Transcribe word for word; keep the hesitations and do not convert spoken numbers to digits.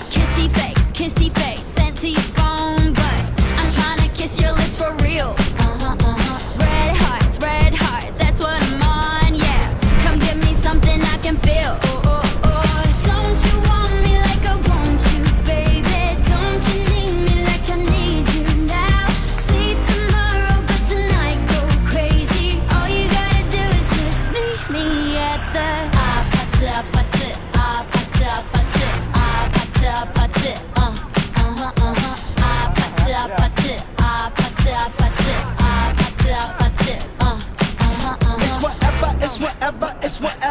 Kissy face, kissy face, sent to your phone, but I'm tryna kiss your lips for real. Red hearts, red hearts, that's what I'm on, yeah. Come give me something I can feel. Oh, oh, oh. Don't you want me like I want you, baby? Don't you need me like I need you now? Sleep tomorrow, but tonight go crazy. All you gotta do is just meet me at the